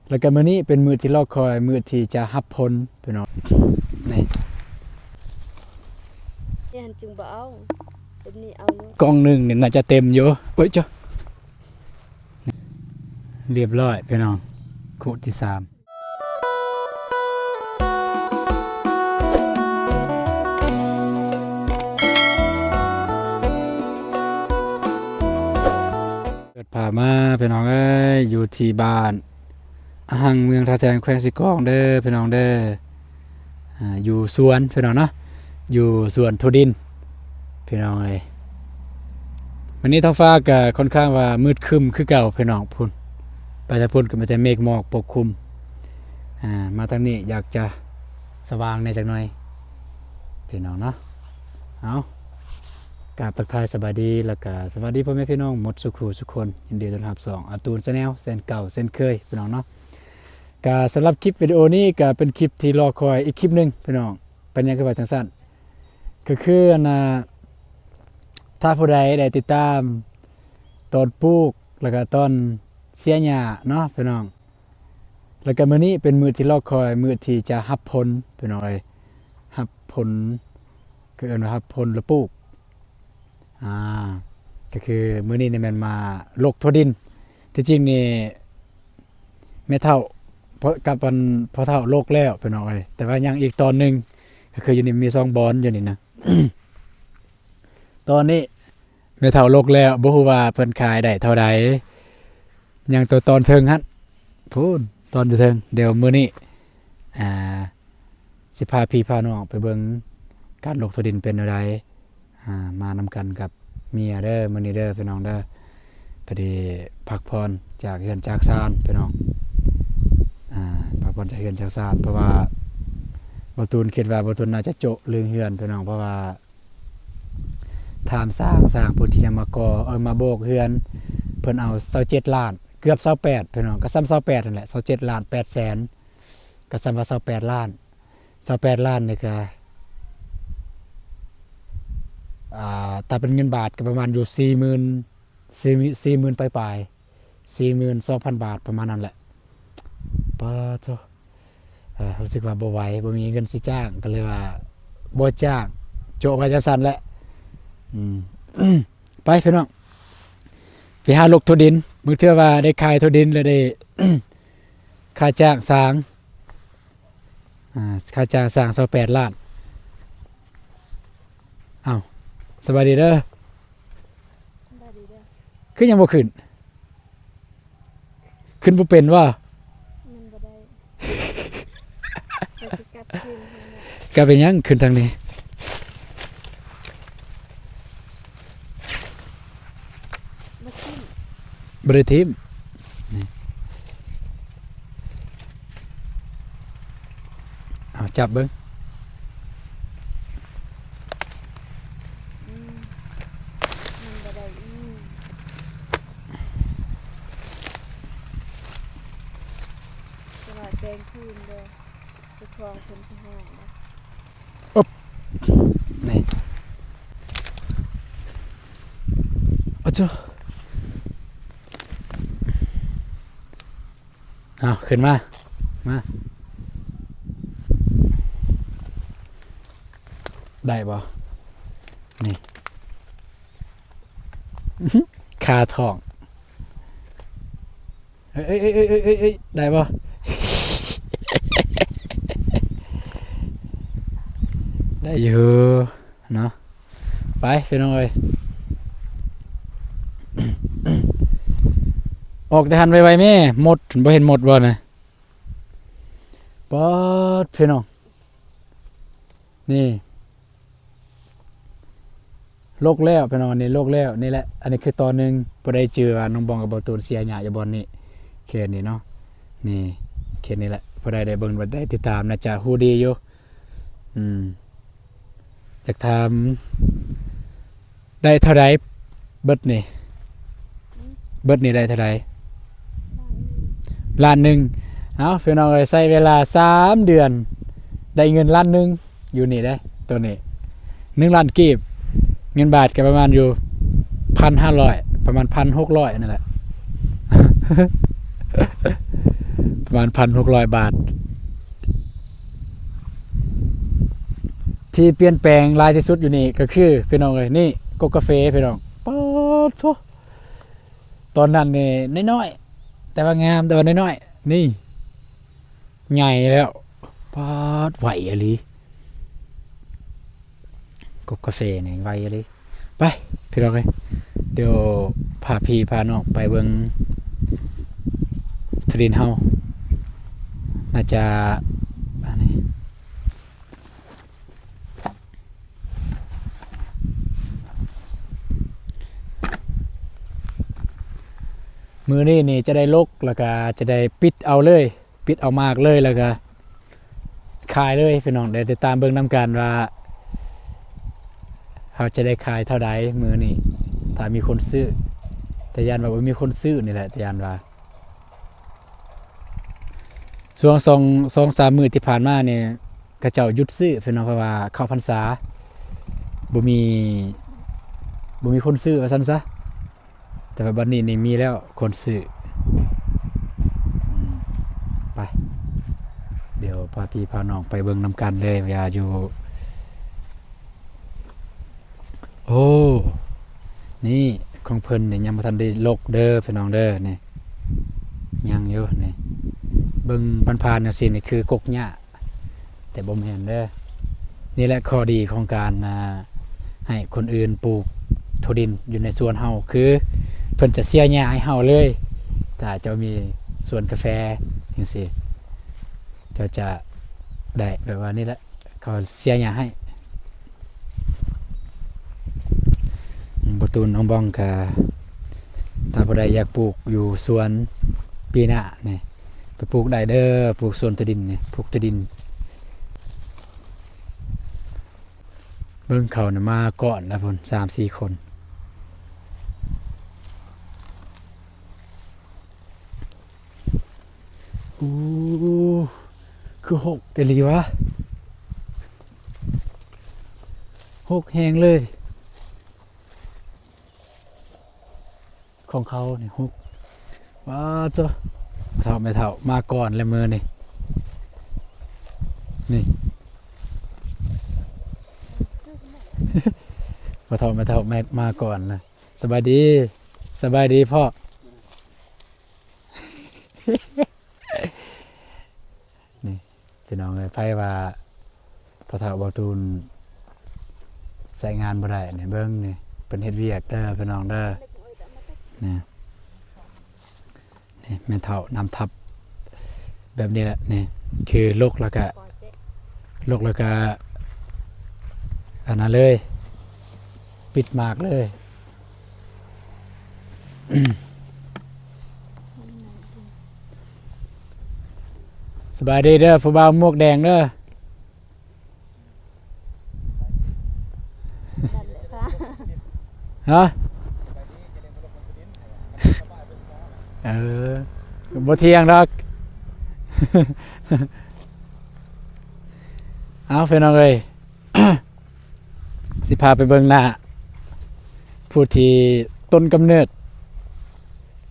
ແລ້ວກໍມື້ນີ້ເປັນມື້ທີ່ລໍຄອຍ ມື້ທີ່ຈະຮັບຜົນ ພີ່ນ້ອງ. ນີ້ ນີ້ຫັ້ນຈຶ່ງບໍ່ເອົາ ແບບນີ້ເອົາໂລດ. ກ່ອງໜຶ່ງນີ້ໜ້າຈະເຕັມຢູ່. ໂອ້ຍ ເຈົ້າ ລຽບຮ້ອຍພີ່ນ້ອງ ຄູ່ທີສາມ. ເປີດພາບມາພີ່ນ້ອງເອີຍ ຢູ່ທີ່ບ້ານອະຫັງ ເມືອງທ່າແຊງ ແຂວງເຊກອງເດີພີ່ນ້ອງເດີ. ອ່າ ຢູ່ສວນພີ່ນ້ອງເນາະ ຢູ່ສວນຖົ່ວດິນພີ່ນ້ອງເອີຍ. ມື້ນີ້ທ້ອງຟ້າກໍຄ່ອນຂ້າງວ່າມືດຄຶ້ມຄືເກົ່າພີ່ນ້ອງ. ພຸ້ນ ໄປທາງພຸ້ນກໍມີແຕ່ເມກໝອກປົກຄຸມ. ອ່າ ມາທາງນີ້ຢາກຈະສະຫວ່າງແດ່ຈັກໜ່ອຍພີ່ນ້ອງເນາະ. ເອົາ ກາບທັກທາຍສະບາຍດີ ແລ້ວກະສະຫວັດດີພໍ່ແມ່ພີ່ນ້ອງໝົດສູ່ຄູ່ສູ່ຄົນ. ຍິນດີຕ້ອນຮັບຊ່ອງອາຕູນແຊນແນວ ເຊັ່ນເກົ່າເຊັ່ນເຄີຍພີ່ນ້ອງເນາະ. ກະສຳລັບຄລິບວິດີໂອນີ້ກະເປັນຄລິບທີ່ລໍຄອຍອີກຄລິບໜຶ່ງພີ່ນ້ອງ. ເປັນຫຍັງຄືວ່າຈັ່ງຊັ້ນ? ກໍຄືອັນນ່າ ຖ້າຜູ້ໃດໄດ້ຕິດຕາມຕອນປູກ ແລ້ວກະຕອນເສຍຫຍ້າເນາະພີ່ນ້ອງ ແລ້ວກະມື້ນີ້ເປັນມື້ທີ່ລໍຄອຍ ມື້ທີ່ຈະຮັບຜົນພີ່ນ້ອງເອີຍ. ຮັບຜົນ ກໍເອີ້ນວ່າຮັບຜົນລະປູກ. ອ່າ ກໍຄືມື້ນີ້ນີ້ແມ່ນມາລົກຖົ່ວດິນ. ທີ່ຈິງນີ້ແມ່ເຖົ້າ ພໍ່ ກັບອັນພໍ່ເຖົ້າລົກແລ້ວພີ່ນ້ອງເອີຍ ແຕ່ວ່າຍັງອີກຕອນໜຶ່ງ. ກໍຄືຢູ່ນີ້ມີສອງບ່ອນຢູ່ນີ້ນະ. ຕອນນີ້ແມ່ເຖົ້າລົກແລ້ວ ບໍ່ຮູ້ວ່າເພິ່ນຂາຍໄດ້ເທົ່າໃດ. ຍັງແຕ່ຕອນເທິງຫັ້ນ ພຸ້ນ ຕອນຢູ່ເທິງ. ດຽວມື້ນີ້ ອ່າ ຊິພາພີ່ພານ້ອງໄປເບິ່ງການລົກຖົ່ວດິນເປັນແນວໃດ. ອ່າ ມານຳກັນກັບເມຍເດີ ມື້ນີ້ເດີພີ່ນ້ອງເດີ. ພໍດີພັກຜ່ອນຈາກເຮືອນຈາກຊານພີ່ນ້ອງ. ອ່າ ພັກຜ່ອນຈາກເຮືອນຈາກຊານ ເພາະວ່າບ່າວຕູນຄິດວ່າບ່າວຕູນໜ້າຈະໂຈະເລື່ອງເຮືອນພີ່ນ້ອງ ເພາະວ່າ ຖາມຊ່າງ ຊ່າງຜູ້ທີ່ຈະມາກໍ່ ເອີ ມາໂບກເຮືອນ ເພິ່ນເອົາຊາວເຈັດລ້ານ ເກືອບຊາວແປດພີ່ນ້ອງ ກໍສ່ຳຊາວແປດຫັ້ນແຫຼະ ຊາວເຈັດລ້ານແປດແສນ ກໍສ່ຳວ່າຊາວແປດລ້ານ. ຊາວແປດລ້ານນີ້ກໍ ອ່າ ຖ້າເປັນເງິນບາດກໍປະມານຢູ່ສີ່ໝື່ນ ສີ່ ສີ່ໝື່ນປາຍໆ ສີ່ໝື່ນສອງພັນບາດ ປະມານນັ້ນແຫຼະ. ປາໂທ້ ເອີ ຮູ້ສຶກວ່າບໍ່ໄຫວ ບໍ່ມີເງິນຊິຈ້າງ ກໍເລີຍວ່າບໍ່ຈ້າງ ໂຈະໄວ້ຈັ່ງຊັ້ນແຫຼະ. ອືມ ໄປພີ່ນ້ອງ ໄປຫາລົກຖົ່ວດິນ ບາງເທື່ອວ່າໄດ້ຂາຍຖົ່ວດິນແລ້ວໄດ້ ຄ່າຈ້າງສ້າງ ອ່າ ຄ່າຈ້າງສ້າງຊາວແປດລ້ານ. ເອົ້າ ສະບາຍດີເດີ ສະບາຍດີເດີ. ຄືຍັງບໍ່ຂຶ້ນ? ຂຶ້ນບໍ່ເປັນຫວາ? ມັນບໍ່ໄດ້ ກໍຊິກັບຄືນຫັ້ນແຫຼະ. ກັບໄປຫຍັງ? ຂຶ້ນທາງນີ້ ບໍ່ໄດ້ຖິ້ມ ບໍ່ໄດ້ຖິ້ມ. ນີ້ ເອົາ ຈັບເບິ່ງ. ອືມ ມັນບໍ່ໄດ້ອີ່ຫຍັງ ແຕ່ວ່າແຕ່ງຄືນເດີ ເຈົ້າຂອງເພິ່ນຊິໃຫ້ນະ. ອຶບ ນີ້ ອາໂຈ ເອົາ ຂຶ້ນມາ ມາ ໄດ້ບໍ່? ນີ້ ຄາທ້ອງ ເອີຍ ເອີຍ ເອີຍ ເອີຍ ເອີຍ ເອີຍ ໄດ້ບໍ່? ໄດ້ຢູ່ເນາະ. ໄປພີ່ນ້ອງເອີຍ ອອກແຕ່ຫັ້ນໄວໆແມ້ ມົດ ບໍ່ເຫັນມົດບໍ່ນະ? ປາດ ພີ່ນ້ອງ ນີ້ ລົກແລ້ວພີ່ນ້ອງ ອັນນີ້ລົກແລ້ວ. ນີ້ແຫຼະ ອັນນີ້ຄືຕອນໜຶ່ງ ຜູ້ໃດຈື່ວ່ານ້ອງບອງກັບບ່າວຕູນເສຍຫຍ້າຢູ່ບ່ອນນີ້ ເຂດນີ້ເນາະ ນີ້ເຂດນີ້ແຫຼະ. ຜູ້ໃດໄດ້ເບິ່ງ ໄດ້ຕິດຕາມ ໜ້າຈະຮູ້ດີຢູ່. ອືມ ຢາກຖາມ ໄດ້ເທົ່າໃດເບິດນີ້? ອືມ ເບິດນີ້ໄດ້ເທົ່າໃດ? ລ້ານໜຶ່ງ. ເອົ້າ ພີ່ນ້ອງເອີຍ ໃຊ້ເວລາສາມເດືອນ ໄດ້ເງິນລ້ານໜຶ່ງ ຢູ່ນີ້ເດ້ ໂຕນີ້ ໜຶ່ງລ້ານກີບ ເງິນບາດກໍປະມານຢູ່ພັນຫ້າຮ້ອຍ ປະມານພັນຫົກຮ້ອຍນັ້ນແຫຼະ. ປະມານພັນຫົກຮ້ອຍບາດ. ທີ່ປ່ຽນແປງຫຼາຍທີ່ສຸດຢູ່ນີ້ກໍຄື ພີ່ນ້ອງເອີຍ ນີ້ກົກກາເຟ ພີ່ນ້ອງ. ປາດໂທ້ ຕອນນັ້ນນີ້ນ້ອຍໆ ແຕ່ວ່າງາມ ແຕ່ວ່ານ້ອຍໆ ນີ້ໃຫຍ່ແລ້ວ. ປາດ ໄວອີ່ຫຼີ ກົກກາເຟນີ້ໄວອີ່ຫຼີ. ໄປ ພີ່ນ້ອງເອີຍ ດຽວພາພີ່ພານ້ອງໄປເບິ່ງທີ່ດິນເຮົາ. ໜ້າຈະ ອັນນີ້ ມື້ນີ້ນີ້ຈະໄດ້ລົກ ແລ້ວກະຈະໄດ້ປິດເອົາເລີຍ ປິດເອົາໝາກເລີຍ ແລ້ວກະຂາຍເລີຍ ພີ່ນ້ອງ. ດຽວຕິດຕາມເບິ່ງນຳກັນວ່າ ເຮົາຈະໄດ້ຂາຍເທົ່າໃດມື້ນີ້ ຖ້າມີຄົນຊື້. ແຕ່ຢ້ານວ່າບໍ່ມີຄົນຊື້ນີ້ແຫຼະ ແຕ່ຢ້ານວ່າ ຊ່ວງສອງ ສອງສາມມື້ທີ່ຜ່ານມານີ້ ເຂົາເຈົ້າຢຸດຊື້ ພີ່ນ້ອງ ເພາະວ່າເຂົ້າພັນສາ ບໍ່ມີ ບໍ່ມີຄົນຊື້ວ່າຊັ້ນຊະ. ແຕ່ວ່າບັດນີ້ນີ້ມີແລ້ວຄົນຊື້. ອືມ ໄປ ດຽວພາພີ່ພານ້ອງໄປເບິ່ງນຳກັນເລີຍວ່າຢູ່ ໂອ້ ນີ້ຂອງເພິ່ນນີ້ຍັງບໍ່ທັນໄດ້ລົກເດີພີ່ນ້ອງເດີ. ນີ້ຍັງຢູ່ນີ້ ເບິ່ງຜ່ານໆຈັ່ງຊີ້ນີ້ຄືກົກຫຍ້າ ແຕ່ບໍ່ແມ່ນເດີ. ນີ້ແຫຼະຂໍ້ດີຂອງການ ອ່າ ໃຫ້ຄົນອື່ນປູກຖົ່ວດິນຢູ່ໃນສວນເຮົາ ຄືເພິ່ນຈະເສຍຫຍ້າໃຫ້ເຮົາເລີຍ. ຖ້າເຈົ້າມີສວນກາແຟຈັ່ງຊີ້ ເຈົ້າຈະໄດ້ແບບວ່ານີ້ແຫຼະ ເຂົາເສຍຫຍ້າໃຫ້. ອືມ ບໍ່ຕູນ ນ້ອງບອງກະ ຖ້າຜູ້ໃດຢາກປູກຢູ່ສວນປີໜ້ານີ້ ໄປປູກໄດ້ເດີ ປູກສວນຕະດິນນີ້ ປູກຕະດິນ. ເບິ່ງເຂົານະມາກ່ອນລະພຸ້ນ ສາມສີ່ຄົນ. ໂອ້ ຄືຮົກອີ່ຫຼີວະ ຮົກແຮງເລີຍ. ຂອງເຂົານີ້ຮົກ ວ້າ ເຈົ້າ ເຖົ້າແມ່ເຖົ້າມາກ່ອນແລ້ວມື້ນີ້ ນີ້ ພໍ່ເຖົ້າແມ່ເຖົ້າ ແມ່ ມາກ່ອນລະ. ສະບາຍດີ ສະບາຍດີພໍ່. ນີ້ພີ່ນ້ອງເອີຍ ໃຜວ່າພໍ່ເຖົ້າບໍ່ຕູນໃຊ້ງານບໍ່ໄດ້ນີ້ ເບິ່ງນີ້ ເພິ່ນເຮັດວຽກເດີພີ່ນ້ອງເດີ. ນີ້ ນີ້ແມ່ເຖົ້ານຳທັບແບບນີ້ແຫຼະ ນີ້ຄືລົກແລ້ວກະ ລົກແລ້ວກະ ອັນນັ້ນເລີຍ ປິດໝາກເລີຍ. ສະບາຍດີເດີ ຜູ້ບ່າວໝວກແດງເດີ. ຮະ? ເອີ ບໍ່ທ່ຽງດອກ. ເອົາ ພີ່ນ້ອງເອີຍ ຊິພາໄປເບິ່ງໜ້າຜູ້ທີ່ຕົ້ນກຳເນີດ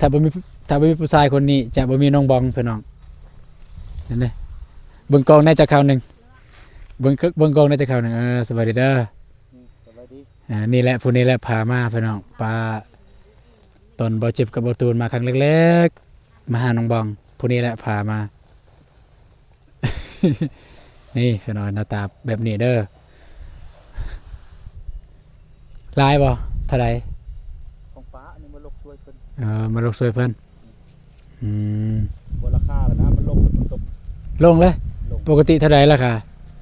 ຖ້າບໍ່ມີ ຖ້າບໍ່ມີຜູ້ຊາຍຄົນນີ້ ຈະບໍ່ມີນ້ອງບອງ ພີ່ນ້ອງ. ເຫັນເດ້ ເບິ່ງກ້ອງແດ່ຈັກຄາວໜຶ່ງ ເບິ່ງ ເບິ່ງກ້ອງແດ່ຈັກຄາວໜຶ່ງ. ເອີ ສະບາຍດີເດີ. ອືມ ສະບາຍດີ. ອ່າ ນີ້ແຫຼະ ຜູ້ນີ້ແຫຼະພາມາ ພີ່ນ້ອງ. ປາ ຕອນບໍ່ເຈັບກັບບໍ່ຕູນມາຄັ້ງແລກໆ ມາຫານ້ອງບອງ ຜູ້ນີ້ແຫຼະພາມາ. ນີ້ພີ່ນ້ອງ ໜ້າຕາແບບນີ້ເດີ. ຫຼາຍບໍ່? ເທົ່າໃດ? ຂອງປ້ານີ້ມາລົກຊ່ວຍເພິ່ນ. ເອີ ມາລົກຊ່ວຍເພິ່ນ. ອືມ ບໍ່ລາຄາແລ້ວນະ ມັນລົງແລ້ວ ຝົນຕົກ. ລົງເລີຍ? ລົງ. ປົກກະຕິເທົ່າໃດລາຄາ?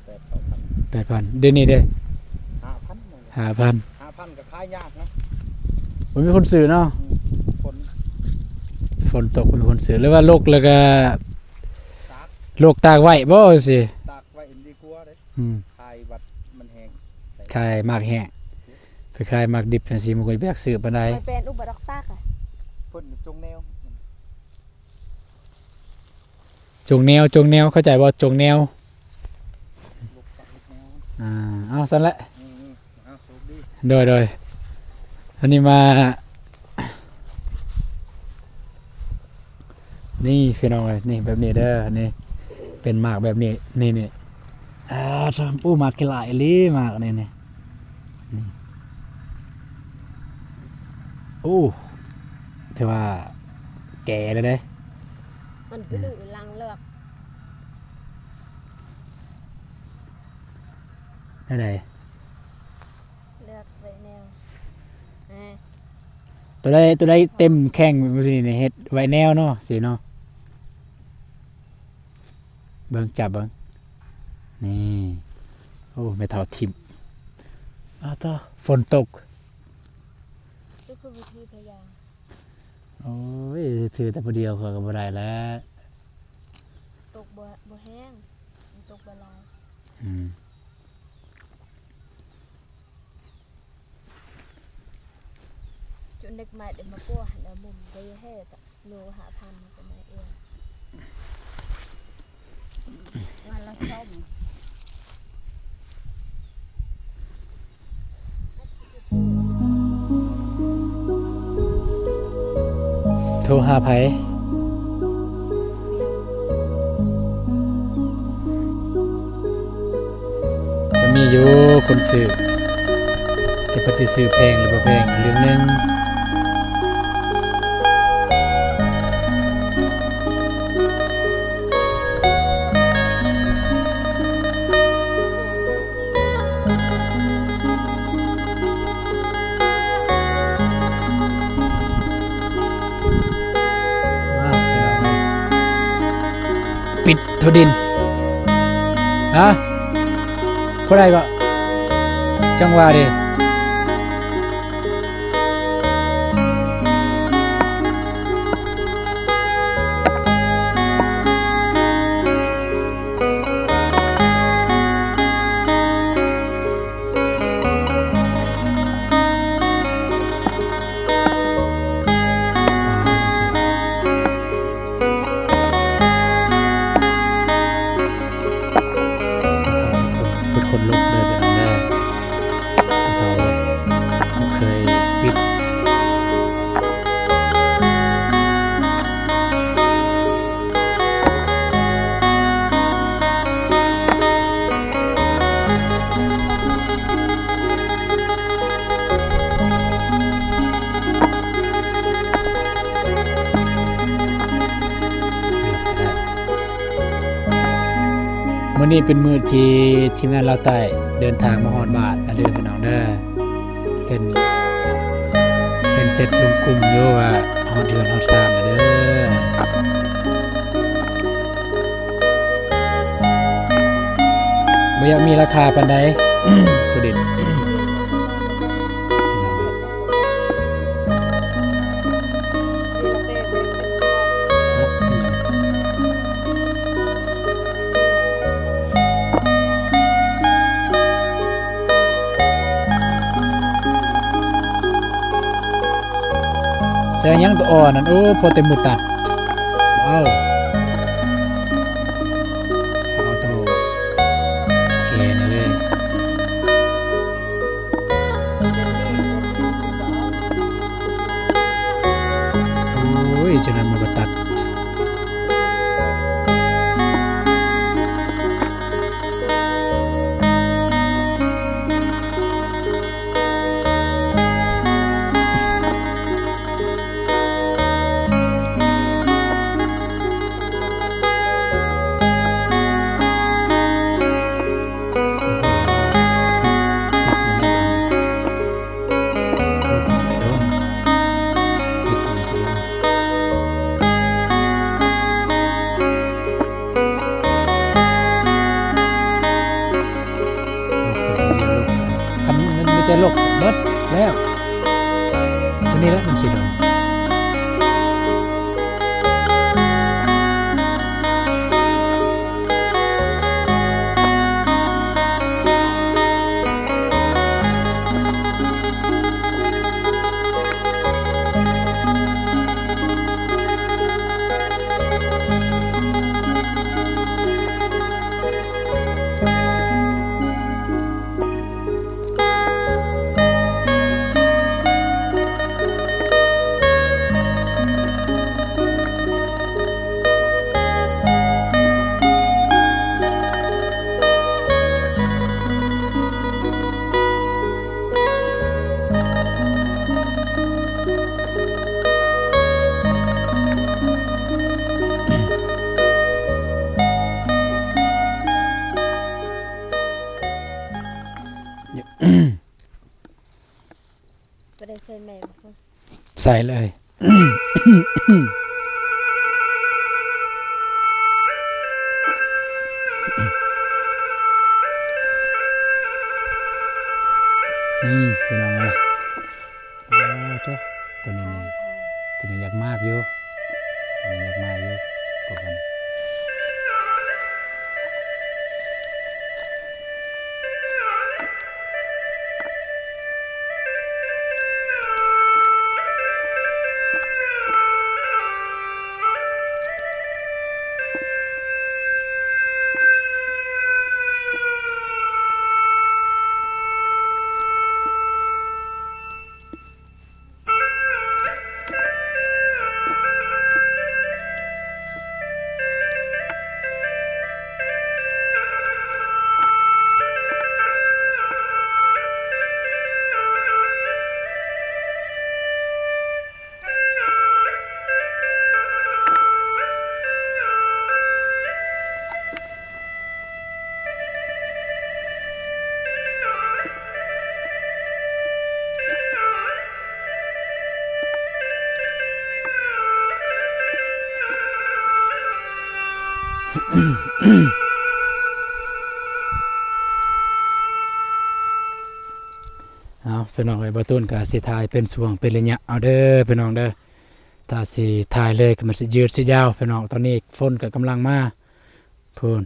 ແປດພັນ. ແປດພັນ. ດຽວນີ້ເດ້? ຫ້າພັນ. ຫ້າພັນ. ຫ້າພັນກໍຂາຍຍາກນະ ບໍ່ມີຄົນຊື້ເນາະ. ອືມ ຝົນ ຝົນຕົກບໍ່ມີຄົນຊື້ ຫຼືວ່າລົກແລ້ວກໍ ຕາກ ລົກຕາກໄວ້ບໍ່? ຊິຕາກໄວ້ດີກວ່າເດ້. ອືມ ຂາຍບັດມັນແຫ້ງ ຂາຍໝາກແຫ້ງ ໄປຂາຍໝາກດິບຈັ່ງຊີ້ ມັນກໍບໍ່ຢາກຊື້ປານໃດ. ໄປແປນອຸບາດອກຕາກອະ ເພິ່ນຈົງແນວ ຈົງແນວ ຈົງແນວ ເຂົ້າໃຈບໍ່? ຈົງແນວ. ອ່າ ເອົາຊັ້ນແຫຼະ. ອືມ ເອົາ ໂຊກດີ. ໂດຍ ໂດຍ. ອັນນີ້ມາ ມ ນີ້ພີ່ນ້ອງເອີຍ ນີ້ແບບນີ້ເດີ ນີ້ເປັນໝາກແບບນີ້ ນີ້ ນີ້ ອ່າ ໂອ້ ໝາກກິນຫຼາຍອີ່ຫຼີ ໝາກນີ້ ນີ້ ນີ້ ໂອ້ ຖືວ່າແກ່ແລ້ວເດ້ ມັນກະດືຫຼັງເລືອກ ແນວໃດ? ເລືອກໄວ້ແນວ ແນ່ ຕົວໃດ ຕົວໃດເຕັມແຂ້ງແບບນີ້ ເຮັດໄວ້ແນວເນາະ ຊີ້ເນາະ ເບິ່ງ ຈັບເບິ່ງ ນີ້ ໂອ້ ແມ່ເຖົ້າຖິ້ມ ອ້າວ ໂທ້ ຝົນຕົກ ເຈົ້າຄືບໍ່ຖືພະຍາງ? ໂອ້ຍ ຖືແຕ່ຜູ້ດຽວຂ້ອຍກໍບໍ່ໄດ້ແລ້ວ ຕົກບໍ່ ບໍ່ແຮງ ມັນຕົກບໍ່ຫຼາຍ ອືມ ຈົນເດັກໃໝ່ໄດ້ມາປົວໃຫ້ລະມຸມໄດ້ແທ້ ໂລຫ້າພັນກໍມາເອງ ງານລະຊົມ ໂທຫາໃຜ? ກໍມີຢູ່ຄົນຊື້ ແຕ່ເພິ່ນຊິຊື້ແພງຫຼືບໍ່ແພງອີກເລື່ອງໜຶ່ງ. ປິດໂທດິນ ຮະ ຜູ້ໃດກໍ ຈັງຫວະເດ. ເພິ່ນຂົນລົງເດີ ພີ່ນ້ອງເດີ ເຂົາບໍ່ເຄີຍປິດ. ມື້ນີ້ເປັນມື້ທີ່ທີມງານລາວໃຕ້ເດີນທາງມາຮອດບ້ານແລ້ວເດີ ພີ່ນ້ອງເດີ. ເຫັນ ເຫັນເຊັດລຸງກຸ້ມຢູ່ວ່າຮອດເຮືອນຮອດຊານແລ້ວເດີ. ບໍ່ຢາກມີລາຄາປານໃດ ໂທດິນ. ໃສ່ຫຍັງຕົວອ່ອນນັ້ນ ໂອ້ ພໍແຕ່ມືຕັດ ວ້າວ ເອົາໂຕແກ່ນີ້ເລີຍ. ໂອ້ຍ ຈັ່ງນັ້ນມັນກໍຕັດ. ຄັນມັນມີແຕ່ລົກເບິດແລ້ວ ຕົວນີ້ແຫຼະມັນຊິດົນ. ໂອ້ ໃສ່ເລີຍ. ນີ້ພີ່ນ້ອງເອີຍ ໂອ້ໂທ້ ຕົວນີ້ນີ້ ຕົວນີ້ຢາກມາກຢູ່ ຕົວນີ້ຢາກມາກຢູ່ ພວກມັນ. ເອົາ ພີ່ນ້ອງເອີຍ ບ່າວຕູນກະຊິຖ່າຍເປັນຊ່ວງເປັນໄລຍະເອົາເດີພີ່ນ້ອງເດີ. ຖ້າຊິຖ່າຍເລີຍກະມັນຊິຍືດຊິຍາວພີ່ນ້ອງ. ຕອນນີ້ຝົນກະກຳລັງມາ ພຸ້ນ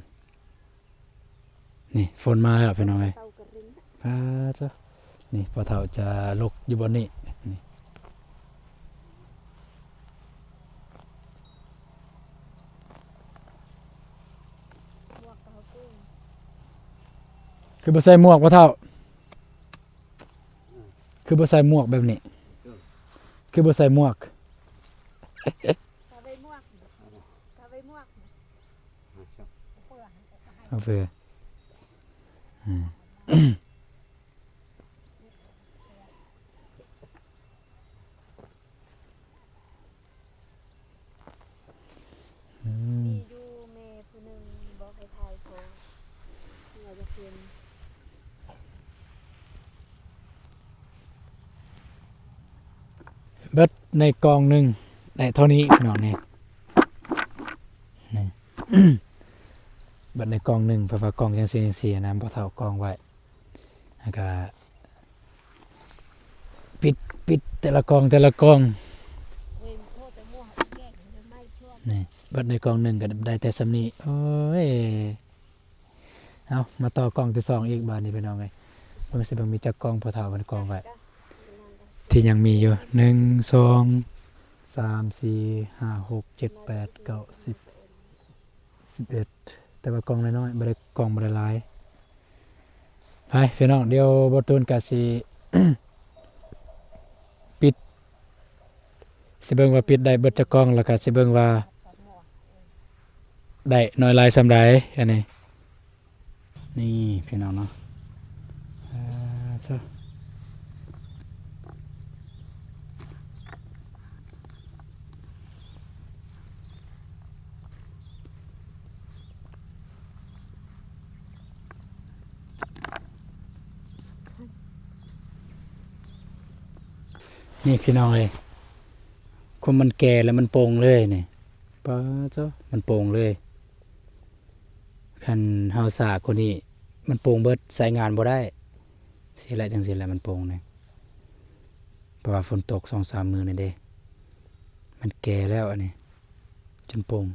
ນີ້ຝົນມາແລ້ວພີ່ນ້ອງເອີຍ. ປາດໂທ້ ນີ້ພໍ່ເຖົ້າຈະຫຼົກຢູ່ບ່ອນນີ້ ນີ້ ຄືບໍ່ໃສ່ໝວກພໍ່ເຖົ້າ? ຄືບໍ່ໃສ່ໝວກແບບນີ້? ຄືບໍ່ໃສ່ໝວກ? ກາໄວໝວກ ກາໄວໝວກ ເອົາເຟ ອືມ. ອືມ ມີຢູ່ແມ່ຜູ້ໜຶ່ງບອກໃຫ້ຖ່າຍຂໍ ວ່າຢາກເຫັນ. ເບິດໃນກ່ອງໜຶ່ງໄດ້ເທົ່ານີ້ພີ່ນ້ອງນີ້ ນີ້ ເບິດໃນກ່ອງໜຶ່ງ ເພາະວ່າກ່ອງຈັ່ງຊີ້ ຈັ່ງຊີ້ນະ ພໍ່ເຖົ້າກ່ອງໄວ້ ແລ້ວກະປິດ ປິດແຕ່ລະກ່ອງ ແຕ່ລະກ່ອງ ນີ້ ເບິດໃນກ່ອງໜຶ່ງກະໄດ້ແຕ່ສ່ຳນີ້ ໂອ້ຍ. ເອົາ ມາຕໍ່ກ່ອງທີສອງອີກບາດນີ້ພີ່ນ້ອງເອີຍ ເບິ່ງຊິເບິ່ງມີຈັກກ່ອງພໍ່ເຖົ້າເພິ່ນກ່ອງໄວ້ ທີ່ຍັງມີຢູ່ ໜຶ່ງ ສອງ ສາມ ສີ່ ຫ້າ ຫົກ ເຈັດ ແປດ ເກົ້າ ສິບ ສິບເອັດ ແຕ່ວ່າກ່ອງນ້ອຍໆ ບໍ່ໄດ້ ກ່ອງບໍ່ໄດ້ຫຼາຍ. ໄປພີ່ນ້ອງ ດຽວບ່າວຕູນກະຊິປິດ ຊິເບິ່ງວ່າປິດໄດ້ເບິດຈັກກ່ອງ ແລ້ວກະຊິເບິ່ງວ່າໄດ້ໜ້ອຍຫຼາຍສ່ຳໃດ ອັນນີ້. ນີ້ພີ່ນ້ອງເນາະ ອາ ເຈົ້າ ນີ້ພີ່ນ້ອງເອີຍ ຄວາມມັນແກ່ແລ້ວມັນໂປ່ງເລີຍນີ້ ປາດເຈົ້າ ມັນໂປ່ງເລີຍ. ຄັນເຮົາສາກວ່ານີ້ ມັນໂປ່ງເບິດ ໃຊ້ງານບໍ່ໄດ້ ຊີ້ແຫຼະ ຈັ່ງຊີ້ແຫຼະ ມັນໂປ່ງນີ້ ເພາະວ່າຝົນຕົກສອງສາມມື້ນີ້ເດ້ ມັນແກ່ແລ້ວອັນນີ້ ຈົນໂປ່ງ.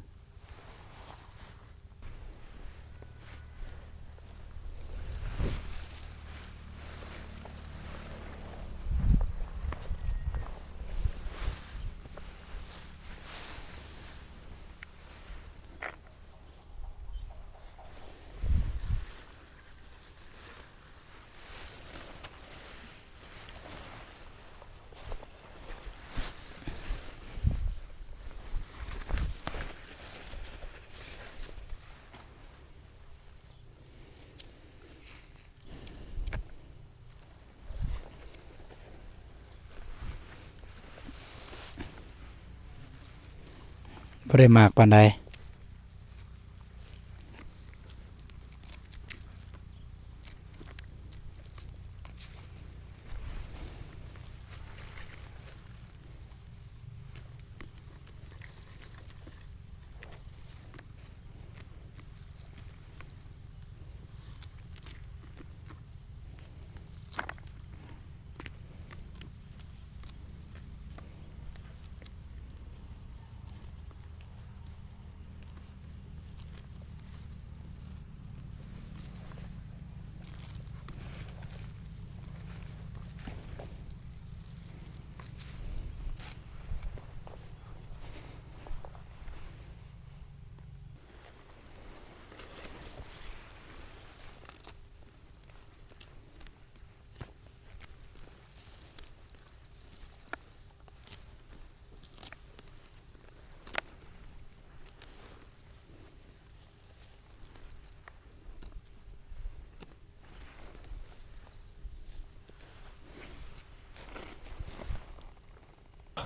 ບໍ່ໄດ້ມາກປານໃດ. ເ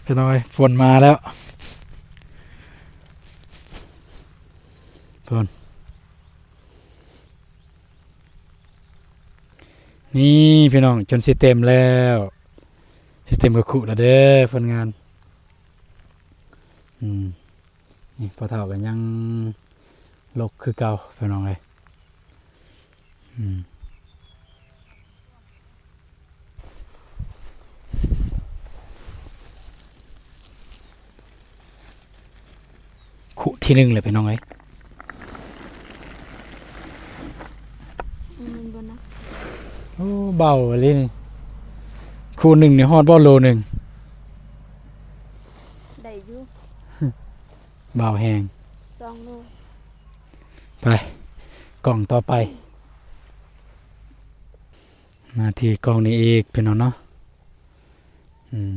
ພີ່ນ້ອງເອີຍ ຝົນມາແລ້ວ ພຸ້ນ ນີ້ພີ່ນ້ອງ ຈົນຊິເຕັມແລ້ວ ຊິເຕັມກະຄຸແລ້ວເດີ ຜົນງານ ອືມ ນີ້ພໍ່ເຖົ້າກໍຍັງລົກຄືເກົ່າພີ່ນ້ອງເອີຍ ອືມ ຄຸທີໜຶ່ງແຫຼະພີ່ນ້ອງເອີຍ ແມ່ນບໍ່ນະ ໂອ້ ເບົາອີ່ຫຼີນີ້ ຄຸໜຶ່ງນີ້ຮອດບໍ່ໂລໜຶ່ງ ໄດ້ຢູ່ ເບົາແຮງ ສອງໂລ ໄປ ກ້ອງຕໍ່ໄປ ມາທີ່ກ້ອງນີ້ອີກພີ່ນ້ອງເນາະ ອືມ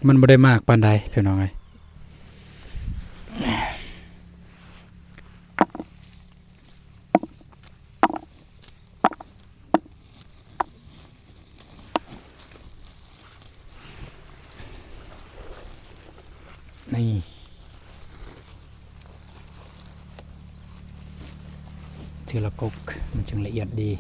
ມັນບໍ່ໄດ້ມາກປານໃດພີ່ນ້ອງເອີຍ. ນີ້ ທີລະກົກ ມັນຈຶ່ງລະອຽດດີ.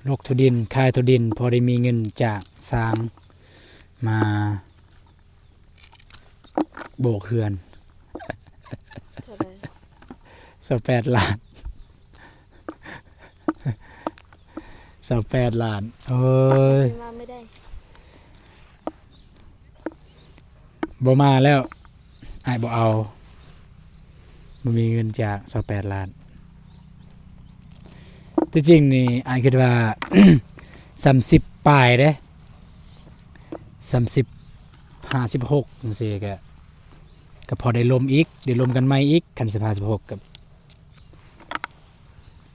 ລົກຖົ່ວດິນ ຂາຍຖົ່ວດິນ ພໍໄດ້ມີເງິນຈາກສາງມາໂບກເຮືອນ. ເທົ່າໃດ? ຊາວແປດລ້ານ ຊາວແປດລ້ານ ໂອ້ຍ ຊິມາມື້ໃດ? ບໍ່ມາແລ້ວ ອ້າຍບໍ່ເອົາ ບໍ່ມີເງິນຈາກຊາວແປດລ້ານ. ທີ່ຈິງນີ້ ອ້າຍຄິດວ່າ ສາມສິບປາຍເດ້ ສາມສິບ ຫ້າສິບຫົກ ຈັ່ງຊີ້ ກະ ກະພໍໄດ້ລົມອີກ ໄດ້ລົມກັນໃໝ່ອີກ ຄັນສິບຫ້າ ສິບຫົກ ກະ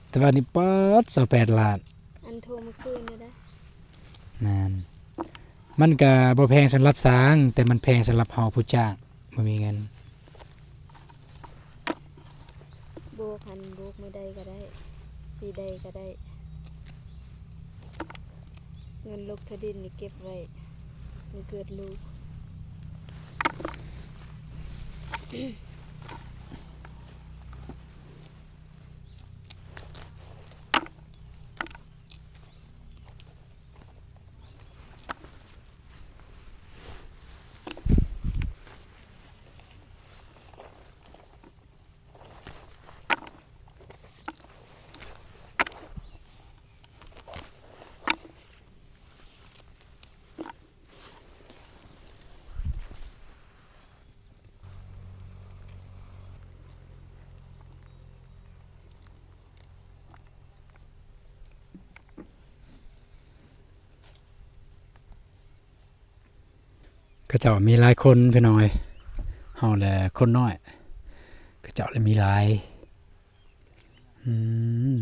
ແຕ່ວ່ານີ້ປາດ ຊາວແປດລ້ານ ອັນໂທມາຄືນນີ້ເດ້. ແມ່ນ ມັນກະບໍ່ແພງສຳລັບສ້າງ ແຕ່ມັນແພງສຳລັບເຮົາຜູ້ຈ້າງ ບໍ່ມີເງິນ. ໂບກຫັ້ນ ໂບກມື້ໃດກະໄດ້ ປີໃດກະໄດ້ ເງິນລົກຖົ່ວດິນນີ້ເກັບໄວ້ ມື້ເກີດລູກ. ເຂົາເຈົ້າມີຫຼາຍຄົນພີ່ນ້ອງເອີຍ ເຮົາແຫຼະຄົນນ້ອຍ ເຂົາເຈົ້າລະມີຫຼາຍ. ອື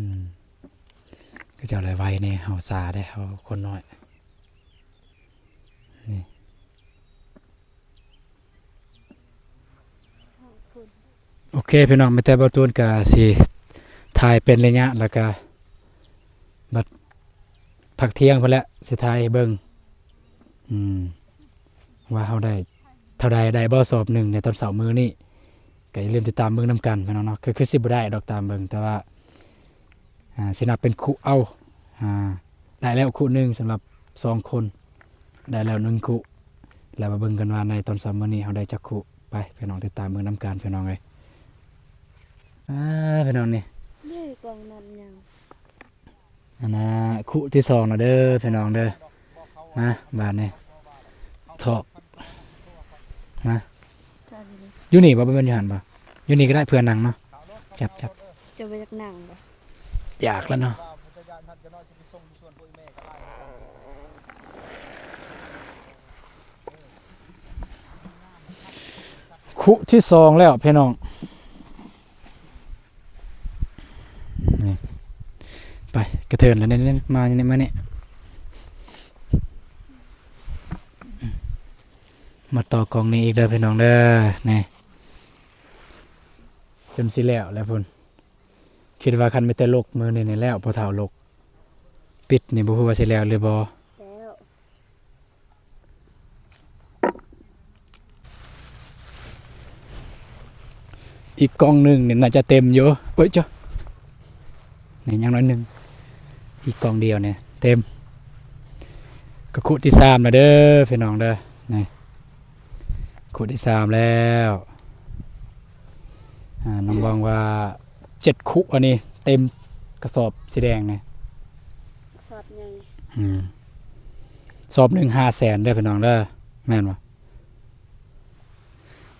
ມ ເຂົາເຈົ້າລະໄວແດ່ ເຮົາຊ້າເດ້ ເຮົາຄົນນ້ອຍ ນີ້. ໂອເຄພີ່ນ້ອງ ມີແຕ່ບ່າວຕູນກະຊິຖ່າຍເປັນໄລຍະ ແລ້ວກະບັດພັກທ່ຽງພຸ້ນແຫຼະ ຊິຖ່າຍໃຫ້ເບິ່ງ ອືມ ວ່າເຮົາໄດ້ເທົ່າໃດ ໄດ້ບໍ່ສອບໜຶ່ງໃນຕອນເຊົ້າມື້ນີ້ ກະຢ່າລືມຕິດຕາມເບິ່ງນຳກັນພີ່ນ້ອງເນາະ. ຄື ຄືຊິບໍ່ໄດ້ດອກ ຕາມເບິ່ງ ແຕ່ວ່າ ອ່າ ຊິນັບເປັນຄຸເອົາ ອ່າ ໄດ້ແລ້ວຄຸໜຶ່ງສຳລັບສອງຄົນ ໄດ້ແລ້ວໜຶ່ງຄຸ ແລ້ວມາເບິ່ງກັນວ່າໃນຕອນເຊົ້າມື້ນີ້ເຮົາໄດ້ຈັກຄຸ. ໄປພີ່ນ້ອງ ຕິດຕາມເບິ່ງນຳກັນພີ່ນ້ອງເອີຍ. ອ່າ ພີ່ນ້ອງ ນີ້ ເດ້ ກອງນັ້ນຫຍັງ ອັນນ່າ ຄຸທີສອງແລ້ວເດີພີ່ນ້ອງເດີ. ມາ ບາດນີ້ ຖອກ ມາ ຢູ່ນີ້ບໍ່ ບໍ່ແມ່ນຢູ່ຫັ້ນບໍ່? ຢູ່ນີ້ກໍໄດ້ ເພື່ອນັ່ງເນາະ. ຈັບ ຈັບ ເຈົ້າບໍ່ຢາກນັ່ງບໍ່? ຢາກແລ້ວເນາະ. ຄຸທີ່ສອງແລ້ວພີ່ນ້ອງ. ນີ້ ໄປກະເທີນແລ້ວນີ້ ມານີ້ ມານີ້ ມາຕໍ່ກ້ອງນີ້ອີກເດີພີ່ນ້ອງເດີ. ນີ້ ຈົນຊິແລ້ວແລ້ວພຸ້ນ. ຄິດວ່າຄັນມີແຕ່ລົກມື້ນີ້ນີ້ແລ້ວ ພໍ່ເຖົ້າລົກ ປິດນີ້ບໍ່ຮູ້ວ່າຊິແລ້ວຫຼືບໍ່. ແລ້ວ ອີກກ້ອງໜຶ່ງນີ້ໜ້າຈະເຕັມຢູ່. ໂອ້ຍ ເຈົ້າ ນີ້ຍັງໜ້ອຍໜຶ່ງ ອີກກ້ອງດຽວນີ້ເຕັມ. ກໍຄຸທີ່ສາມແລ້ວເດີພີ່ນ້ອງເດີ. ນີ້ ຄຸທີ່ສາມແລ້ວ. ອ່າ ນ້ອງບອງວ່າເຈັດຄຸອັນນີ້ເຕັມກະສອບສີແດງນີ້. ກະສອບໃຫຍ່. ອືມ ສອບໜຶ່ງຫ້າແສນເດີພີ່ນ້ອງເດີ. ແມ່ນບໍ່?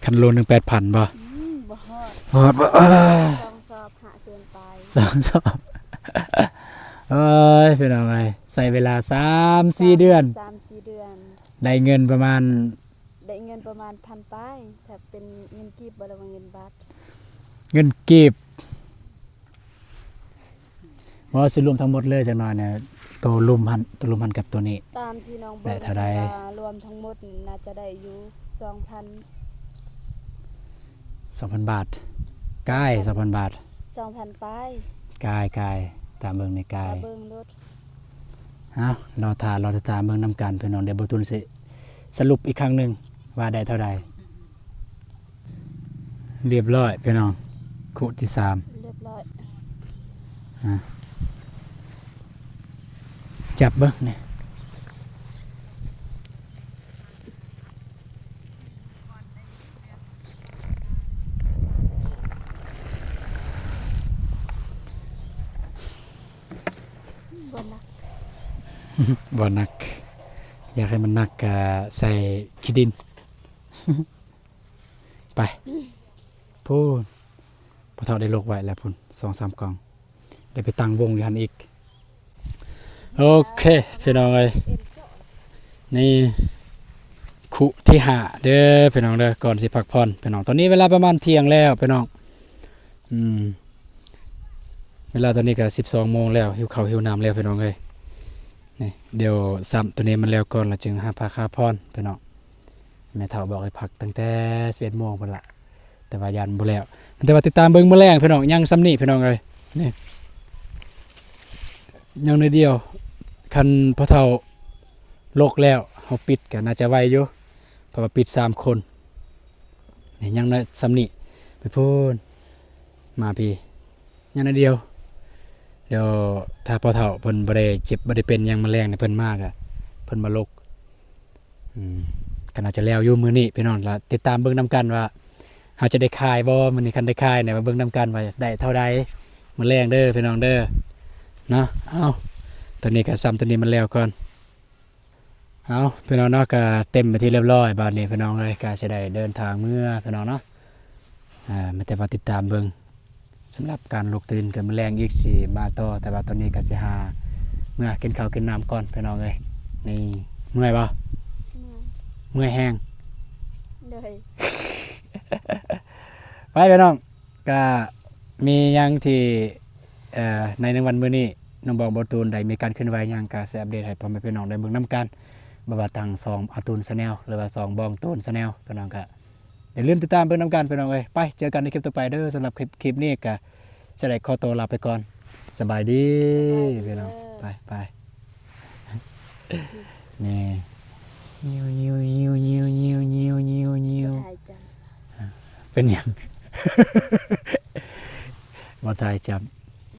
ຄັນໂລໜຶ່ງແປດພັນບໍ່? ອືມ ບໍ່ຮອດ. ຮອດບໍ່? ເອີ ສອງສອບຫ້າແສນປາຍ. ສອງສອບ. ໂອ້ຍ ພີ່ນ້ອງເອີຍ ໃຊ້ເວລາສາມສີ່ເດືອນ ສາມສີ່ເດືອນ ໄດ້ເງິນປະມານ ໄດ້ເງິນປະມານພັນປາຍ ຖ້າເປັນເງິນກີບບໍ່ ຫຼືວ່າເງິນບາດ? ເງິນກີບ. ບໍ່ ຊິລວມທັງໝົດເລີຍຈັກໜ້ອຍນະ ໂຕລຸ່ມຫັ້ນ ໂຕລຸ່ມຫັ້ນກັບໂຕນີ້ ຕາມທີ່ນ້ອງເບິ່ງ ໄດ້ເທົ່າໃດ? ວ່າລວມທັງໝົດນີ້ໜ້າຈະໄດ້ຢູ່ສອງພັນ ສອງພັນບາດ. ກາຍ ສອງພັນບາດ ສອງພັນປາຍ. ກາຍ ກາຍ ຕາມເບິ່ງນີ້ກາຍ ຕາມເບິ່ງໂລດ. ເອົ້າ ລໍຖ້າ ລໍຖ້າເບິ່ງນຳກັນພີ່ນ້ອງ ດຽວບໍ່ຕຸນຊິສະຫຼຸບອີກຄັ້ງໜຶ່ງວ່າໄດ້ເທົ່າໃດ. ລຽບຮ້ອຍພີ່ນ້ອງ ຄຸທີສາມ ລຽບຮ້ອຍ. ອ່າ ຈັບເບິ່ງນີ້ ບໍ່ໜັກ ບໍ່ໜັກ ຢາກໃຫ້ມັນໜັກກະໃສ່ຂີ້ດິນ. ໄປພຸ້ນ ພໍ່ເຖົ້າໄດ້ລົກໄວ້ແລ້ວພຸ້ນ ສອງສາມກ່ອງ ໄດ້ໄປຕັ້ງວົງຢູ່ຫັ້ນອີກ. ໂອເຄພີ່ນ້ອງເອີຍ ນີ້ຄຸທີຫ້າເດີພີ່ນ້ອງເດີ ກ່ອນຊິພັກຜ່ອນພີ່ນ້ອງ. ຕອນນີ້ເວລາປະມານທ່ຽງແລ້ວພີ່ນ້ອງ ອືມ ເວລາຕອນນີ້ກໍສິບສອງໂມງແລ້ວ ຫິວເຂົ້າຫິວນ້ຳແລ້ວພີ່ນ້ອງເອີຍ. ນີ້ ດຽວຊ້ຳໂຕນີ້ມັນແລ້ວກ່ອນ ແລ້ວຈຶ່ງຫາພັກຫາຜ່ອນພີ່ນ້ອງ. ແມ່ເຖົ້າບອກໃຫ້ພັກຕັ້ງແຕ່ສິບເອັດໂມງພຸ້ນລະ ແຕ່ວ່າຢ້ານບໍ່ແລ້ວ. ແຕ່ວ່າຕິດຕາມເບິ່ງມື້ແລງພີ່ນ້ອງ ຍັງສ່ຳນີ້ພີ່ນ້ອງເອີຍ. ນີ້ ຍັງໜ້ອຍດຽວ ຄັນພໍ່ເຖົ້າລົກແລ້ວ ເຮົາປິດກໍໜ້າຈະໄວຢູ່ ເພາະວ່າປິດສາມຄົນ. ນີ້ ຍັງໜ້ອຍສ່ຳນີ້ ໄປພຸ້ນ ມາພີ້ ຍັງໜ້ອຍດຽວ. ດຽວຖ້າພໍ່ເຖົ້າເພິ່ນບໍ່ໄດ້ເຈັບບໍ່ໄດ້ເປັນຫຍັງ ມາແລງນີ້ເພິ່ນມາກະ ເພິ່ນມາລົກ ອືມ ກໍໜ້າຈະແລ້ວຢູ່ມື້ນີ້ພີ່ນ້ອງ. ລະຕິດຕາມເບິ່ງນຳກັນວ່າເຮົາຈະໄດ້ຂາຍບໍ່ມື້ນີ້. ຄັນໄດ້ຂາຍນີ້ ມາເບິ່ງນຳກັນວ່າໄດ້ເທົ່າໃດມື້ແລງເດີພີ່ນ້ອງເດີ ເນາະ. ເອົາ ໂຕນີ້ກໍຊ້ຳໂຕນີ້ມັນແລ້ວກ່ອນ. ເອົາ ພີ່ນ້ອງເນາະ ກະເຕັມເປັນທີ່ລຽບຮ້ອຍ ບາດນີ້ພີ່ນ້ອງເອີຍ ກະຊິໄດ້ເດີນທາງເມືອພີ່ນ້ອງເນາະ. ອາ ມີແຕ່ວ່າຕິດຕາມເບິ່ງ ສຳລັບການລົກຕື່ນກັນມື້ແລງອີກ ຊິມາຕໍ່ ແຕ່ວ່າຕອນນີ້ກະຊິຫາເມືອກິນເຂົ້າກິນນ້ຳກ່ອນພີ່ນ້ອງເອີຍ. ນີ້ ເມື່ອຍບໍ່? ເມື່ອຍ ເມື່ອຍແຮງ ໂດຍ. ໄປພີ່ນ້ອງ ກະມີຫຍັງທີ່ ເອີ ໃນ ໃນວັນມື້ນີ້ ນ້ອງບອງ ບໍ່ຕູນ ໄດ້ມີການເຄື່ອນໄຫວຫຍັງ ກະຊິອັບເດດໃຫ້ພໍ່ແມ່ພີ່ນ້ອງໄດ້ເບິ່ງນຳກັນ. ບໍ່ວ່າທາງຊ່ອງອາຕູນ Channel ຫຼືວ່າຊ່ອງບອງ Tone Channel ພີ່ນ້ອງ ກະຢ່າລືມຕິດຕາມເບິ່ງນຳກັນພີ່ນ້ອງເອີຍ. ໄປ ເຈີກັນໃນຄລິບຕໍ່ໄປເດີ. ສຳລັບຄລິບ ຄລິບນີ້ກະຊິໄດ້ຂໍໂຕລາໄປກ່ອນ. ສະບາຍດີ ສະບາຍດີ ພີ່ນ້ອງ ເດີ. ໄປ ໄປ ນີ້ ຍິວ ຍິວ ຍິວ ຍິວ ຍິວ ຍິວ ຍິວ ຍິວ ຍິວ ບໍ່ຖ່າຍຈ້ຳ ເປັນຫຍັງ ບໍ່ຖ່າຍຈ້ຳ.